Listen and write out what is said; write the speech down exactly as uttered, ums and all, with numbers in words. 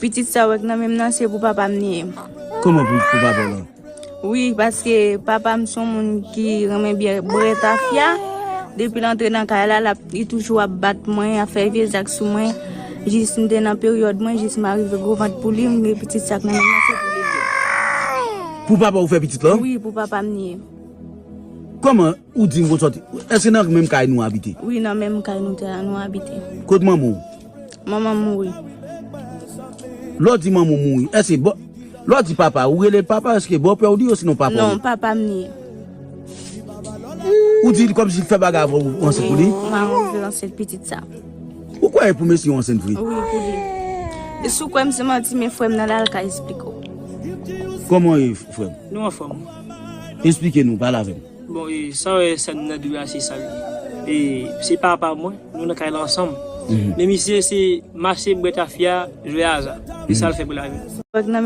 Pitit sa w wè k nan men m nan, se pou papa m li ye. Kòman pou, pou papa w lan? Wi, paske papa m se yon moun ki renmen bwè, bwè tafya. Depi l antre nan kay la, l ap, li toujou ap bat mwen, ap fè vye zak sou mwen. Jis m te nan peryòd mwen, jis m arive gwo vant pou li, m gen pitit sa k nan men m nan, se pou li ye. Pou papa w fè pitit lan? Wi, pou papa m li ye. Kòman ou di m konn sòti? Èske nan menm kay nou abite? Wi, nan menm kay nou te, nou abite. Kot manman w? Manman m mouri. Lè w di manman w mouri, èske bò, lè w di papa, ou rele l papa, èske bòpè w li ye osinon papa w li? Non, papa m li ye. Ou di l kòmsi l fè bagay avè w, ou ansent pou li? Wi, m arive ansent pitit sa. Ou kwè e pou mesye w ansent vre? Wi, pou li. E si w kwè m se manti, men frè m nan la, l ka esplike w. Kòman w ye, frè m? Nou anfòm. Esplike nou, pale avè m. Bon, e, sa w wè sè m nan dwe a, se sa l ye. E, se papa mwen, nou nan kay la ansanm. Mhm. Men misye se mache bwè tafya, jwe aza. E sa l fè pou lavi l. Wè k nan